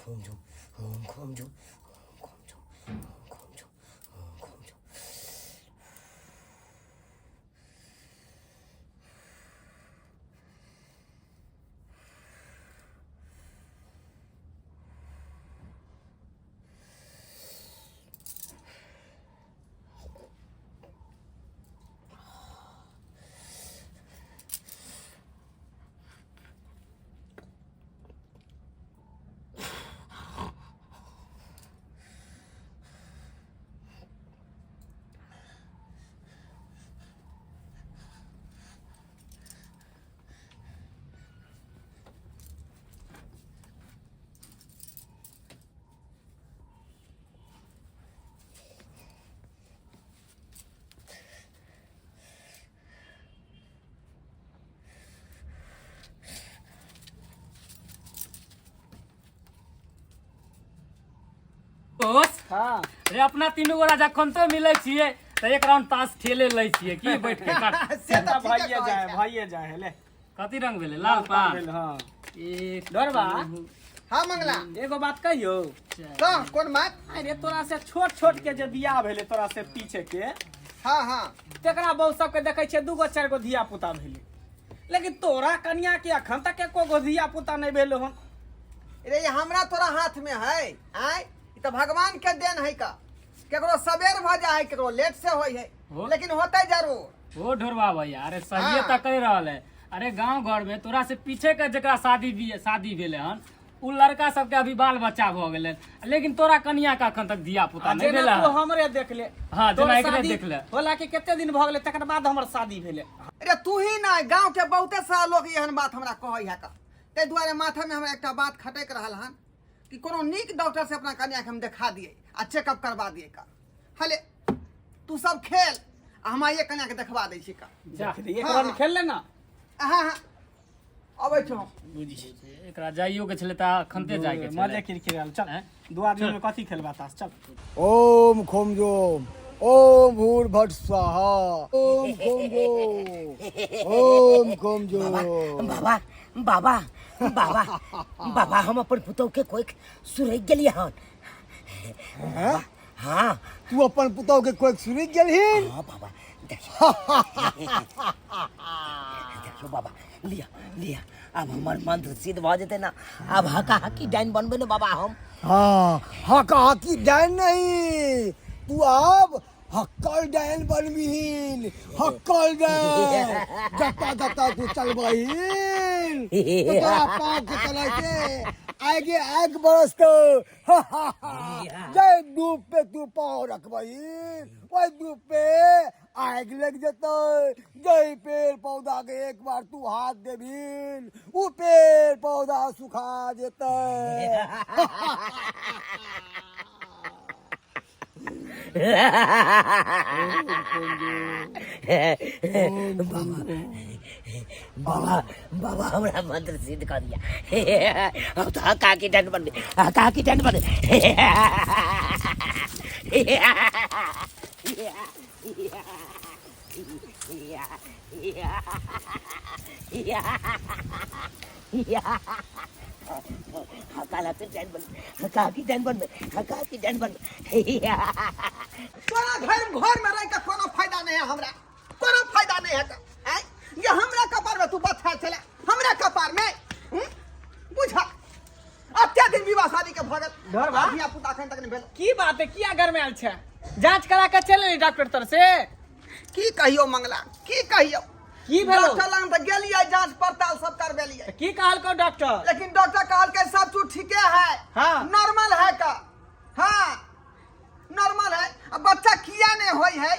खोम zone ओम खोम zone ओम खोम zone ओम खोम zone ओम खोम zone. दोस्त हाँ रे अपना तीनू गोरा जखन तो मिलै छियै तऽ एक राउंड ताश खेले लै छियै की बैठ के काट से तऽ ठीके भाइये कहै जाए छै। भाइये जाए ले कथी रंग भेलै लाल पान भेल, हाँ एक डरबा हाँ मंगला एगो बात कहियो कह कोन बात अरे तोरा से छोट छोट के जे बियाह भेलै तोरा से पीछे के हाँ हाँ तेकरा बहु सबके देखै छियै दूगो चारि गो धिया पुता भेलै लेकिन तोरा कनिया के अखन तक एको गो धिया पुता नहि भेल हन रे ये हमरा तोरा हाथ में है आय ई तऽ भगवान के देन है का केकरो सवेर भऽ जाए है केकरो लेट से होय है हो। लेकिन होते जरूर ओ ढोरबा भैया अरे सहिए हाँ। तऽ कहि रहल है। अरे गांव घर में तोरा से पीछे के जकरा शादी भी शादी भेलै हन उ लड़का सबके अभी बाल बच्चा भऽ गेलै लेकिन तोरा कनिया के अखन तक धिया पुता आ नहि जेना भेलै तू हन। हमरे देख ले हाँ, तोर जेना एकरे शादी देख ले। होला के कते दिन भऽ गेलै तकर बाद हमर शादी भेलै अरे तू ही ना गांव के बहुते सारा लोग एहन बात हमरा कहै है का ताहि दुआरे माथा में हमरा एकटा बात खटक रहल हन कि कोनो नीक डॉक्टर से अपना कन्या के हम देखा दिए आ चेकअप करवा दिए का हले तू सब खेल आ हम आइए कन्या के देखवा दै छी का जा देख ले, एक हाँ, राउंड हाँ। खेल ले ना हाँ हाँ अबै छौ बुझी एकरा जाइयो के छलै तऽ अखनते जाय के मजे छलै किरकिरायल चल हैं? दू आदमी में कथी खेलबा ताश चल ओम खोम जोम ओम भूर भट स्वाहा ओम खोम जोम ओम खोम जोम बाबा बाबा बाबा बाबा हम अपन पुतोह के कोई सुरक गेलियै हन हैं? हाँ तू अपन पुतोह के कोई सुनि गेलहिन हाँ बाबा देखियो देखियो बाबा लिया लिया अब हमर मंत्र सिद्ध भऽ जेतै ने आब हका हकी डाइन बनबै ने बाबा हम हाँ हका हकी डाइन नहीं तू अब हक्कल डाइन बनबिहीन हक्कल डाइन जत्ता जत्ता तू चलबहीन तो तोरा पाँव के तले से आगे आग बरसतो जय धूप पे तू पाँव रखबहीन ओहि धूप पे आगि लग जेतै जै पेड़ पौधा के एक बार तू हाथ देबहीन उ पेड़ पौधा सुखा जेतै। बाबा बाबा हमरा मंत्र सिद्ध कर दिया। हम तो हका की डंड बन हका की डंड बन। हका की डंड बन हका की डंड बन हका की डंड बन। तोरा घर घर में रह के कोनो फायदा नहीं है हमरा कोनो फायदा नहीं है का आय ये हमरा कपार में तू बच्चा छले हमरा कपार में बुझा अत्य दिन विवाह शादी के भगत धर बा। धिया पुता अखन तक नहीं भेल। की बात है किया घर में आयल छै जांच करा के चल एली डॉक्टर तर से की कहियो मंगला की कहियो की भेलो? डॉक्टर लग तऽ गेलियै जांच पड़ताल सब करबेलियै। की कहलको डॉक्टर? लेकिन डॉक्टर कहलकै सब चीज ठीके है। हाँ। नॉर्मल है का। हाँ नॉर्मल है। अब बच्चा किया नहीं होई है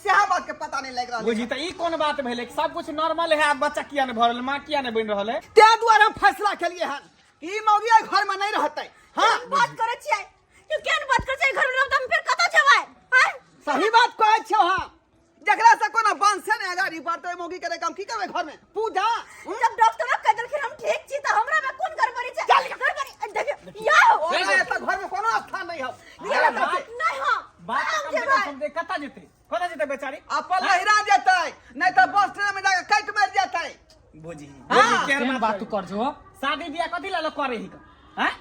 सेहा बात के पता नहीं लग रहल है। बुझी तऽ ई कोन बात भेलै सब कुछ नॉर्मल है आब बच्चा किया नहीं भऽ रहल माँ किया नहीं बनि रहल है? ताहि दुआरे हम फैसला केलियै हन कि ई मौगिया घर में नहीं रहतै। हाँ बात करै छियै तू केहन बात करै छियै घर में रहब तऽ हम फेर कतऽ जेबै? आँय? सही बात कहै छियौ हम जकरा से कोनो वंशे नहि अगाड़ी बढ़तै मौगी के हम की करबै घर में पूजा? जब डॉक्टर कह देलखिन हम ठीक छी तऽ हमरा में कोन गड़बड़ी छै? गड़बड़ी देखियौ यौ ओकरा एतऽ घर में कोनो स्थान नहीं हौ। निकल एतऽ से। नहीं हौ। बात हम कम से कम जेबै। समझे कतऽ जेतै कतऽ जेतै बेचारी? अपन लहिरा जेतै नहीं तऽ बस ट्रेन में जाके कटि मरि जेतै। बुझी हाँ। बुझी केहन केहन बात तू कर छो? शादी बियाह कथी ला लोग करे ही का? हैं?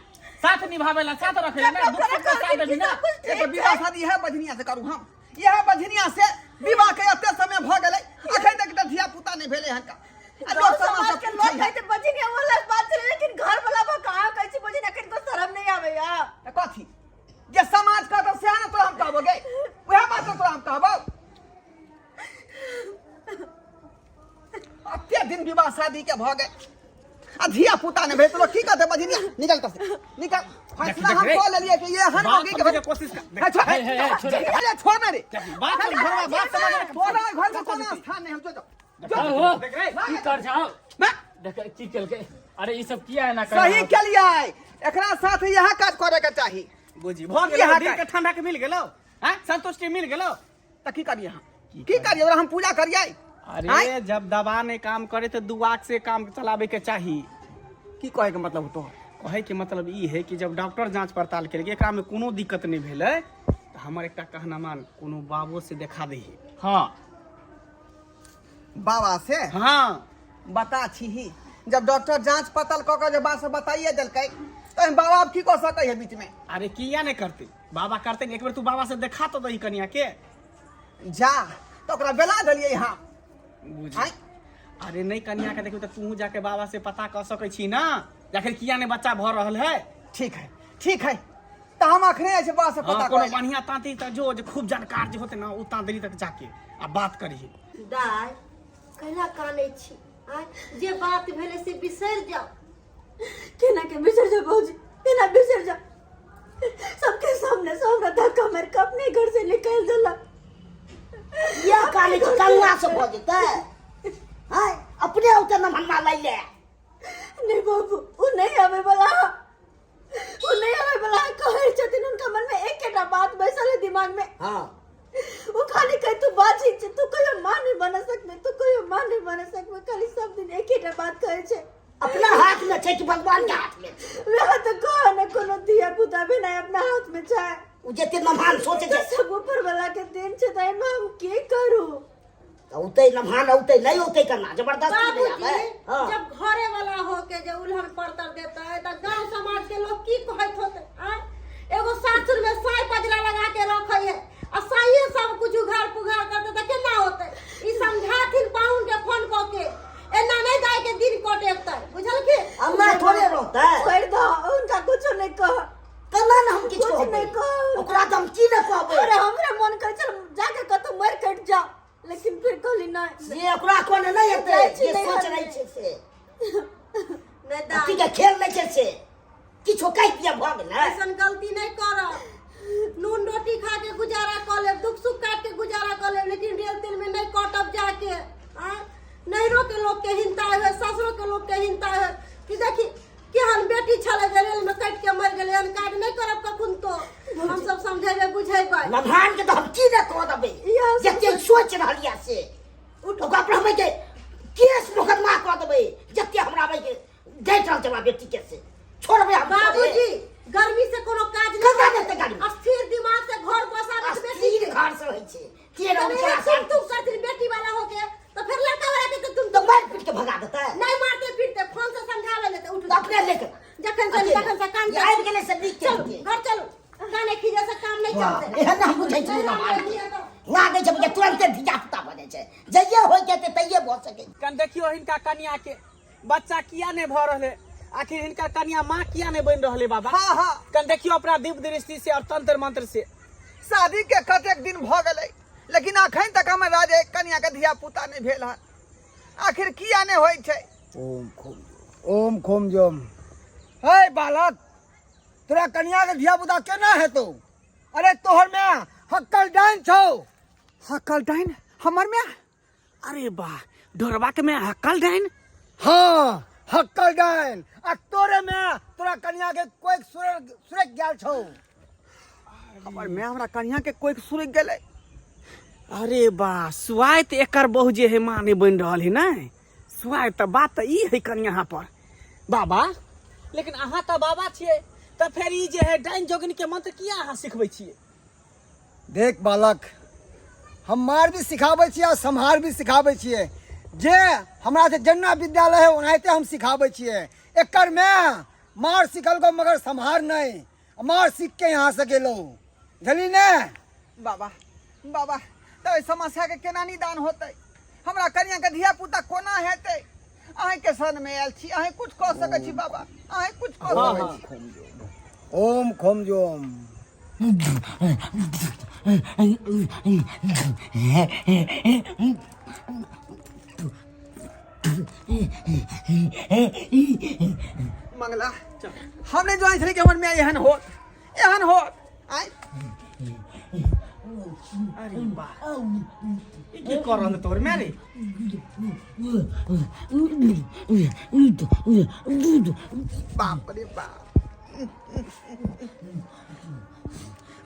साथ निभावे ला साथ रखे ला जब दुख सुख के साथ देबी ना सब कुछ एक ठीक विवाह छै। शादी है बझनिया से करू हम इएह बझनिया से विवाह के एते समय भऽ गेलै अखन तक तऽ धिया पुता नहि भेलै हन का आ गाँव लोक समाज समाज सब के पूछै लोग है कहते बजनी वाला बात चले लेकिन घर वाला बा कहाँ कहै छै बजनी अखन को शर्म नहीं आवे या तऽ कथी जे समाज कहतौ सएह ने तोरा हम कहबो गे उएह बात ने तोरा हम कहबो अते दिन विवाह शादी के भऽ गेल आ धिया पुता नहि भेल तऽ लोक की कहतै बझनिया निकल तऽ से निकल फैसला हम देख, कऽ लेलियै कि ये हन बात मौगी के समझे के कोशिश कर देख, हे, छोड़, हे, हे, हे, छोड़। अरे छोड़ ना रे बात समझ, घरवा बात समझ तोरा घर में कोनो स्थान नहीं हम जो जो हो देख रे की कर जाओ मैं देख की केलकै अरे ई सब किया एना कर सही केलियै एकरा साथ इएह काज करे के चाही बुझी भऽ गेलो यहाँ दिल का- के ठंडा के मिल गेलो हैं संतुष्टि मिल गेलो तऽ की करियै हम की करियै ओकरा हम पूजा करियै अरे आँय? जब दवा नहीं काम करे तो दुआक से काम चलावे के चाही की कहे के मतलब तो कहे के मतलब ई है कि जब डॉक्टर जांच पड़ताल केलकै एकरा में कोनो दिक्कत नहीं भेलै तऽ हमर एकटा कहना मान कोनो बाबो से देखा दही हाँ बाबा से हाँ बता छीही जब डॉक्टर जांच पड़ताल कऽ के जे बात से बताइए देलकै तऽ बाबा आब की कऽ सकै है बीच में अरे किया नहीं करते बाबा करते ने एक बेर तू बाबा से देखा तो दही कनिया के जा तऽ ओकरा बेला देलियै हम बुझ आँय? अरे नहीं कनिया के देखियो तऽ तू जाके बाबा से पता कर सकै छी ना आखिर किया नहीं बच्चा भऽ रहल है ठीक है ठीक है तऽ हम अखने जाइ छी बाबा से हाँ पता कोनो करै बढ़िया तांत्रिक तक जो जे खूब जानकार जे होते ना ओ तांत्रिक तक जाके आ बात करिहे दाय कैला कानै छी आँय जे बात भेलै से बिसरि जाउ केना के बिसरि जाउ भौजी केना बिसरि जाउ सबके सामने से हमरा धक्का मारि के अपने घर से निकालि देलक यह काने छी कल्ला से भऽ जेतै हाय अपने औते न भन्ना लै ले नहीं बाबू ओ नहीं आवे वाला ओ नहीं आवे वाला कहै छथिन हुनका मन में एकेटा बात बैसल है दिमाग में हाँ वो खाली कहे तू बाजी छै तू कहियो माँ नहीं बना सकबे तू कहियो माँ नहीं बना सकबे खाली सब दिन एकेटा बात कहै छै अपना हाथ में छै कि भगवान के हाथ में छै वएह तऽ कह ने कोनो धिया पुता भी नहीं अपना हाथ में छै ओ जते नमहान सोचे तऽ छै सब ऊपर वाला के देन छै तऽ एहिमे हम की करू तऽ औतै नमहान औतै नहि औतै केना जबरदस्ती नहि बाबूजी आबै हाँ जब घरे वाला होके जे उल्हन परतर देतै तऽ गांव समाज के लोग की कहैत होतै आँय एगो सासुर में साय पजरा लगा के रखै है आ साइए सब कुछ उघार पुघार करतै तऽ केना होतै ई समझाथिन पाहुन के फोन कऽ के एना नहि दाय के दिन कटेतै बुझलखिन अम्मा थोड़े रहतै छोड़ि दऽ हुनका कुछो नहि कह केना ने हम किछु कुछ कहबै नहि कहू। ओकरा तऽ हम की नहि कहबै अरे हमरा मन करै छल जाके कतौ मरि कटि जाओ लेकिन फिर कहली नहि से ओकरा कोने नहि हेतै जाइ छी जे नहि सोच हरने। रहै छै से नहि दाय अथी के खेल नहि छै से किछो कहि दिअ भऽ गेलै ऐसन गलती नहीं करब नून रोटी खा के गुजारा कऽ लेब दुख सुख काट के गुजारा कऽ लेब लेकिन रेल तेल में नहीं कटब जाके आँय नैहरो के लोग के हिंता है ससुरो के लोग के हिंता है कि देखी केहन बेटी छलै जे रेल में कटि के मरि गेलै एहन काज नहि करब कखन तो हम सब समझेबै बुझेबै लम्हान के तऽ हम की नहि कऽ देबै इएह सब जते सोच रहल यऽ से ओकरा पर हम के केस मोकदमा कऽ देबै जते हमरा के दैत रहल छै हमरा बेटी के से छोड़बै हम बाबूजी गर्मी से कोनो काज नहि ककरा देतै गर्मी? अस्थिर दिमाग से घर बसाबै के बेटी अस्थिर घर से होइ छै के तब रंग एहन तुम तुम करथिन बेटी वाला होके तो फिर लड़का वाला के तो तुम तऽ मारि पीट के भगा देतै नहीं मारते पीटते फोन से समझावे लेते उठ तऽ अपने लेके जखन से तखन से काम आबि गेलै से नीक चलू केलकै घर चलू काने खीजे से काम नहीं चलते एहन हम बुझै छी नहीं, ना नहीं, नहीं, लागै छै बुझे तुरन्ते धिया पुता भऽ जाइ छै जइये होइ के हेतै तइये भऽ सकै कन देखियो हिनका कनिया के बच्चा किया नहीं भऽ रहले आखिर हिनका कनिया माँ किया नहीं बनि रहले बाबा हाँ हाँ कन देखियो अपना दिव्य दृष्टि से और तंत्र मंत्र से शादी के कतेक दिन भऽ गेलै लेकिन अखन तक हमर राजे कनिया के धिया पुता नहि भेल हन आखिर किया नहि होइ छै ओम खोम ओम खोम जोम हे बालक तोरा कनिया के धिया पुता केना हेतौ अरे तोहर में हक्कल डाइन छौ हकल डाइन हमर में अरे वाह ढोरबा के में हकल डाइन हाँ हक्कल डाइन आ तोरे में तोरा कनिया के कोई सुरक सुरक गेल छौ हमर में हमरा कनिया के कोई सुरक गेलै अरे वाह सुआय तऽ एकर बहु जे है माँ नहीं बनि रहल है ने सुआय तऽ बात तऽ ई है कनि यहाँ पर बाबा लेकिन अहाँ तऽ बाबा छियै तऽ फेर ई जे है डाइन जोगिन के मंत्र किया अहाँ सिखबै छियै देख बालक हम मार भी सिखाबै छियै आ सम्हार भी सिखाबै छियै जे हमरा से जेना विद्यालय है ओनाहिते हम सिखाबै छियै एकर में मार सिखलको मगर सम्हार नहीं, मार सीख के यहाँ से गेलो, बुझली ने? बाबा बाबा, तऽ एहि समस्याके केना निदान होतै? हमरा कनियाके धिया पुता कोना हेतै? अहीँके शरणमे आयल छी, अहीँ कुछ कऽ सकै छी बाबा, अहीँ कुछ कऽ सकै छी। ओम खोम जोम। मंगला, हम नहि जानै छलियै कि हमर माय एहन होत, एहन होत। आँय, अरे बा, ई की कर रहल तोर माय रे? बाप रे बाप,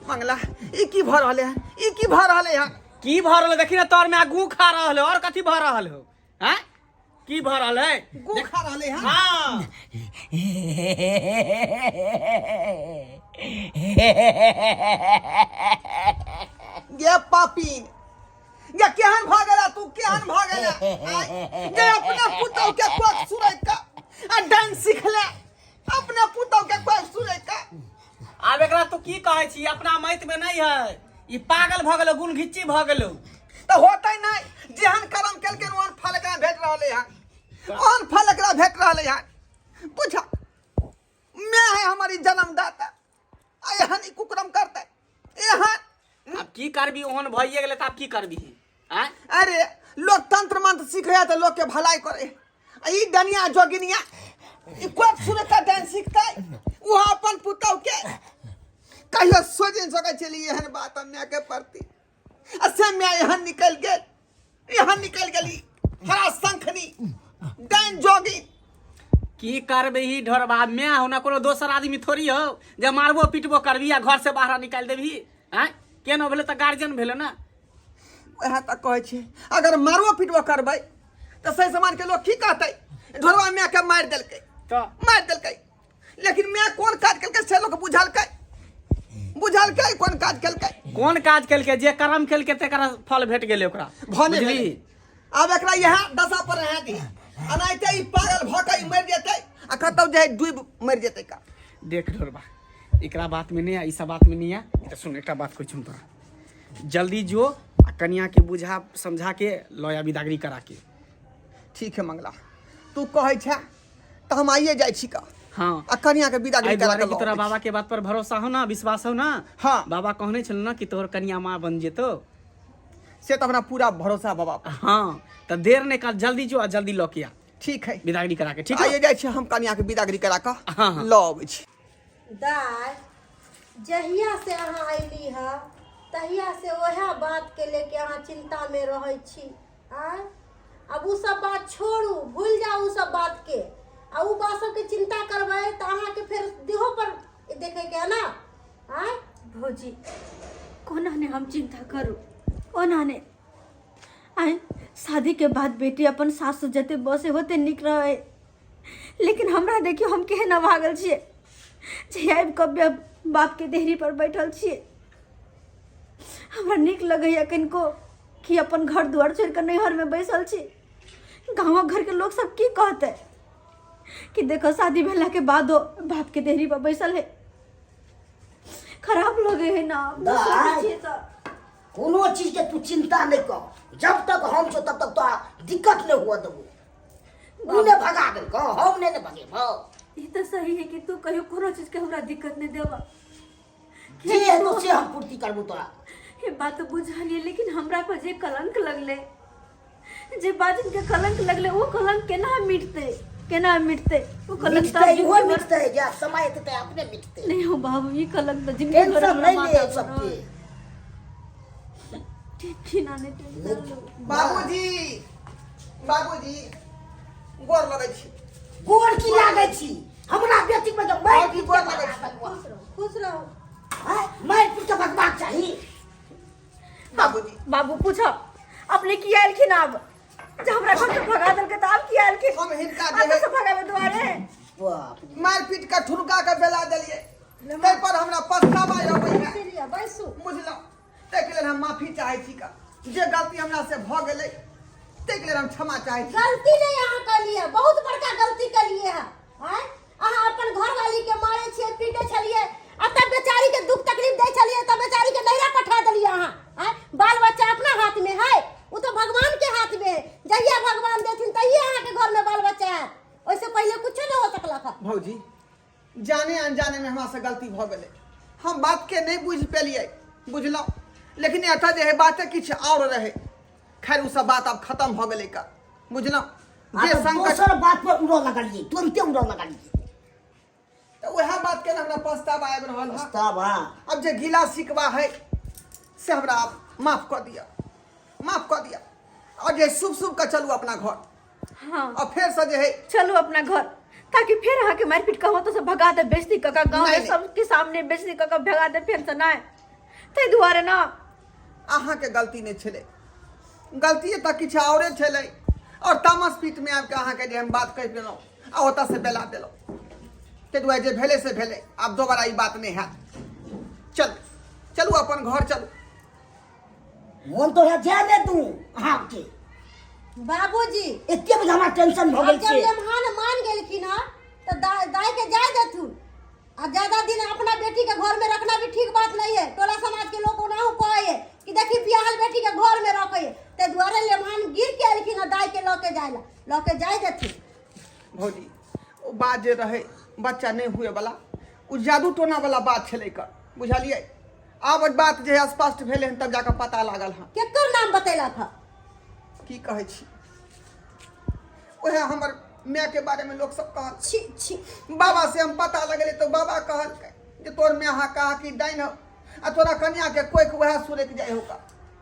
मंगला, ई की भऽ रहलै हन? ई की भऽ रहलै हन? की भऽ रहल है? देखी ना, तोर में गू खा रहल है और कथी भऽ रहल हो? हैं, की भऽ रहल है? गू खा रहलै हन? हाँ। गे पापी गे, केहन भऽ गेला तू, केहन भऽ गेला? आँय, गे अपना पुतहु के कोख सुनै का आ डांस सिखले, अपना पुतहु के कोख सुनै का। आब एकरा तू की कहै छी? अपना मैत में नहीं है, ई पागल भऽ गेलो, गुण घिच्ची भऽ गेलो। तऽ होतै नहि, जेहन कर्म केलकै ओहन फल एकरा भेट रहलै हन, ओहन फल एकरा भेट रहलै हन। पूछ, मैं है हमारी जन्मदाता, आ एहन ई कुकरम करतै एहन? आब की करबी, ओहन भइए गेलै तऽ आब की करबी? आँय, अरे लोक तंत्र मंत्र सीखे है तऽ लोक के भलाई करे, आ ई डनिया जोगिनिया ई कोप सुने का डांस सीखतै वो अपन पुतहु के? कहियो सोच नहीं सकै छलियै एहन बात हम माय के प्रति, आ से माय एहन निकलि गेल, एहन निकलि गेली, हरा शंखनी डाइन जोगिन। की करबही ढोरबा, मैं हो ना कोनो दोसर आदमी थोड़ी हो जे मारबो पीटबो करबी आ घर से बाहर निकालि देबही? आँय, केना भेलै तऽ गार्जियन भेलै ना। वएह तऽ कहै छै, अगर मारबो पीटबो करबै तऽ सही समाजके लोक की कहतै? ढोरबा मायके मारि देलकै, तऽ मारि देलकै, लेकिन माय कोन काज केलकै से लोक बुझलकै? बुझलकै कोन काज केलकै? कोन काज केलकै? जे कर्म केलकै तेकर फल भेट गेलै ओकरा। भने बुझली? भेलै। आब एकरा इएह दशा पर रहे दी, एनाहिते ई पागल भऽ कऽ ई मरि जेतै आ कतौ जे डूबि मरि जेतै का। देख ढोरबा, एकरा बात में नहीं आ, ई सब बात में नहीं आ। तऽ सुन, एकटा बात कहै छी हम तोरा, जल्दी जो आ कनिया के बुझा समझा के लऽ आ बिदागरी करा के। ठीक है मंगला, तू कहै छै तऽ हम आइए जाइ छी का। हाँ। आ कनिया के विदागरी एहि करा दुआरे के कि तोरा लऽ अबै बाबा छी। के बात पर भरोसा हो ना, विश्वास हो ना? हाँ। बाबा कहने छल ना कि तोहर कनिया माँ बन जेतो? से तऽ हमरा पूरा भरोसा बाबा पर। हाँ, तऽ देर नहीं कर, जल्दी जो आ जल्दी लऽ के आ ठीक है, बिदागरी करा के। ठीक है, आइए जाइ छी हम, कनिया के विदागरी करा कऽ हाँ, हाँ। लऽ अबै छी। दाय, जहिया से अहाँ अयली ह तहिया से वएह बात के लेके अहाँ चिंता में रहै छी। आँय, आब उ सब बात छोड़ू, भूलि जाउ उ सब बात के। आ उ बात सबके चिंता करबै तऽ अहाँके फेर देहो पर देखैके है ना? आँय भौजी, कोना ने हम चिंता करू, कोना ने? आय, शादी के बाद बेटी अपन सासु जते बसे होते नीक रहे, लेकिन हमरा देखियो, हम केहन अभागल छियै जे आबि कऽ बाप के देहरी पर बैठल छियै। हमरा नीक लगैया कनिको कि अपन घर दुआर छोड़ि कऽ नैहरमे बैसल छी? गाँवक घरके लोक सब की कहतै कि देखो, शादी भेला के बादो बाप के देहरी पर बैसल है? खराब लगे है ना? दाइ। सोचै छियै तऽ कोनो चीज के तू चिंता नहीं कर, जब तक हम छो तब तक तोरा दिक्कत नहीं हुआ देबो। उ ने भगा देलको, हम नहीं ने भगेबो। ई तऽ सही है कि तू कहियो कोनो चीज के हमरा दिक्कत नहीं देबा। जे हेतौ से हम पूर्ति करबो तोरा। ये बात तो बुझलिए, लेकिन हमरा पर जे कलंक लगले, जे बाजिन के कलंक लगले, वो कलंक केना मिटते, केना मिटते वो कलंक? मिटतै, तऽ इहो मिटतै, जे समय एतै तऽ अपने मिटतै। नहीं हो बाबू, ये कलंक तो जिंदगी भर टेंशन हमरा नहीं ले माथा पर सबके। रहत। ठीक ठीक ना, नहीं टेंशन लो। बाबूजी, बाबूजी, गोर लगै छी। गोर की लागै छी हमरा बेटी पर? जब मारि बाबूजी, पीट गोर के लगै छी। खुश रहू, खुश रहू। आँय, मारि पीट के भगबाक चाही। बाबूजी। बाबू, पूछो अपने की आयल आब जे हमरा घर से भगा देलकै तऽ आब की आयल? हम हिनका जे है से भगावे दुआरे बाप रे। मारि पीट कऽ ठुनका के बेला देलियै, ताहि पर हमरा पछतावा अबै है। बैसि लिअ, बैसू। बुझलहुँ? ताहिके लेल हम माफी चाहै छी का, जे गलती हमरा से भऽ गेलै ताहिके लेल हम क्षमा चाहै छी। गलती नहीं अहाँ कलिए, बहुत बड़का गलती कलिए है। आँय, अहाँ अपन अपन घरवाली के मारे छियै, पीटे छलियै, आ तब बेचारी के दुख तकलीफ दै छलियै, तब बेचारी के नैहरा पठा देलियै अहाँ। आँय, बाल बच्चा अपना हाथ में है? ओ तो भगवान के हाथ में है। जहिया भगवान देथिन तहिए अहाँके घर में बाल बच्चा आयत, ओहिसे पहिले कुछो नहीं हो सकलक हँ। भौजी, जाने अनजाने में हमरा से गलती भऽ गेलै, हम बात के नहि बुझि पेलियै, बुझलहुँ? लेकिन एतऽ जे है बाते किछु आओर रहै। खैर, ओ सब बात आब खतम भऽ गेलै का, बुझलहुँ? आ जे तऽ संकट दोसर बात पर उड़ऽ लगलियै, तुरन्ते उड़ऽ लगलियै। तऽ उएह बात के ने हमरा पछतावा आबि रहल है। पछतावा। अब जे गीला शिकवा है से हमरा आप माफ कऽ दिअ, माफ कऽ दिअ। और जे शुभ शुभ के चलू अपना घर। हाँ। और फेर से जे है चलू अपना घर, ताकि फिर अहाँके मारि पीट कऽ तो सब भगा दे, बेइज्जती कऽ कऽ गाँव में नहीं, नहीं। सबके सामने बेइज्जती कऽ कऽ भगा दे फेर से, नहि ताहि दुआरे ना। अहाँके गलती नहि छलै, गलती तऽ किछु औरे छलै, और तामस पीट में आबि कऽ अहाँके जे हम बात कहि देलहुँ आ ओतऽ से बेला देलहुँ, ताहि दुआरे जे भेलै से भेलै। आब दोबारा ई बात नहि हैत। चलू, चलू, अपन घर चलू। मोन तो है जाय दे तू अहाँके। बाबूजी, एते बजे हमरा टेंशन भऽ आब गेल जब छै। लेमहान मान गेलखिन हँ तऽ दाइ, दाइ के जाय देथुन। आ ज्यादा दिन अपना बेटी के घर में रखना भी ठीक बात नहीं है। टोला समाज के लोग ओनाहु कहे है कि देखी बियाहल बेटी के घर में रखे है, ताहि दुआरे लेमहान गिर के एलखिन हँ दाइ के लऽ के जाय ला, लऽ के जाय देथिन। भौजी, ओ बात जे रहै बच्चा नहि हुए वाला, ओ जादू टोना वाला बात छलै कर, बुझलियै? आब ओहि बात जे स्पष्ट भेलै हन तब जाकऽ पता लागल हँ। केकर नाम बतेलक हँ? की कहै छी, उएह हमर मायके बारेमे लोक सब कहल। छी छी। बाबा से हम पता लगलै तऽ बाबा कहलकै जे तोर माय हा कहा कि डाइन हो आ तोरा कन्या के कोइख वएह सुरक जाइ हो का।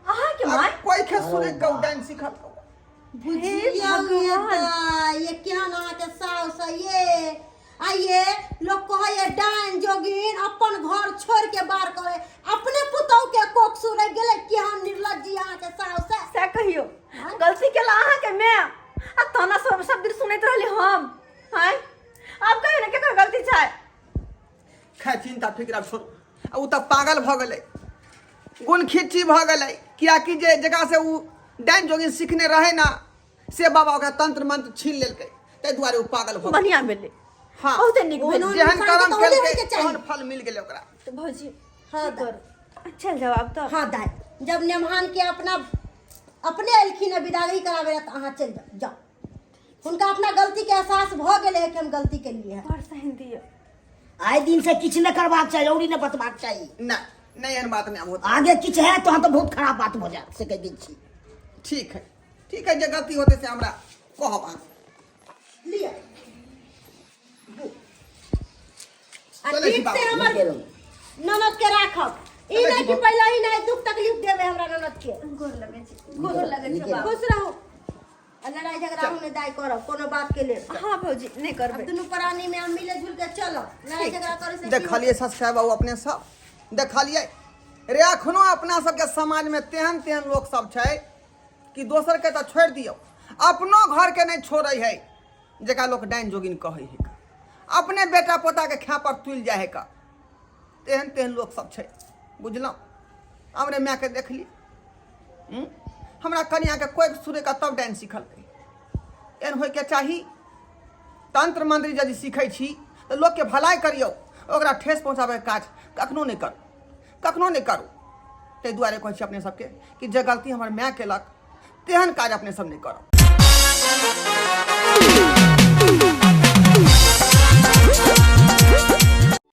अहाँके माय कोइखे सुरक के डाइन सिखल। बुझियौ ये दाइ, ये केहन अहाँके साउस है ये। आ ये लोग कहैए डाइन जोगिन अपन घर छोड़ के बाहर करे, अपने पुतहु के कोख सुरक गेलै। केहन निर्लज्जी अहाँके साउस है। से कहियौ, गलती केला अहाँके माय आ ताना सब सब दिन सुनैत रहली हम। आँय, आब कहियौ ने केकर गलती छै? खैर, चिंता फिक्र आब छोड़ू। आ ओ तऽ पागल भऽ गेलै, गुण खिच्ची भऽ गेलै, कियाकि जे जकरा से ओ डाइन जोगिन सिखने रहै ना, से बाबा ओकरा तंत्र मंत्र छीन लेलकै, ताहि दुआरे ओ पागल भऽ गेलै। बढ़िया भेलै। हाँ। बहुते नीक भेलै। ओहनो जेहन इंसान के कर्म तऽ ओहने केलकै होइके चाही। तहन फल मिल गेलै ओकरा। तऽ भौजी, हाँ की दाइ। करू, चल जाओ आब तऽ। हाँ दाइ, जब नेमहान के अपना अपने एलखिन हँ विदागरी कराबै लए तऽ अहाँ चलि जाउ, जाउ। हुनका अपना गलती के एहसास भऽ गेलै है कि हम गलती केलिए है। बड़ सहन दिअ। आइ दिन से किछु नहि करबाक चाही, औरी नहि बतबाक चाही। नहि नहि, एहन बात नहि आब होतै। आगे किछु है तहन तऽ बहुत खराब बात भऽ जायत, से कहि दै छी। ठीक है, ठीक है, जे गलती होतै से हमरा कहब अहाँ। लिअ आ चलै छी ठीक से बाबू। हमर ननद के राखब, ई चलै नहि छी कि बाबू। पहिले ही नहीं दुख तकलीफ देबै हमरा ननद के। गोर लगै छी, गोर लगै छी बाबू। खुश रहू आ लड़ाई झगड़ा हम नहि दाइ करब कोनो बात के लेल। हाँ भौजी, नहि आब करबै। दुनू प्राणी में हम मिले जुल के चलब, लड़ाई झगड़ा करे से की? देखलियै सब्सक्राइब बाबू, अपने सब देखलियै रे, एखनो अपना सबके समाजमे तेहन तेहन लोक सब छै कि दोसरके तऽ छोड़ि दियौ, अपनो घरके नहि छोड़ै है, जकरा लोक डाइन जोगिन कहै है। अपने बेटा पोताके खेप पर तुलि जाइ है का, तेहन तेहन लोक सब छै, बुझलहुँ? हमरे मायके देखली, हूँ? हमरा कनियाके कोइ सुनैके तब डाइन सिखलकै। एहन होइके चाही? तंत्र मंत्र यदि सीखै छी तऽ लोकके भलाइ करियौ, ओकरा ठेस पहुँचाबैके काज कखनो नहि करू, कखनो नहि करू। ताहि दुआरे कहै छी अपने सबके कि जे गलती हमर माय केलक तेहन काज अपने सब नहि करब।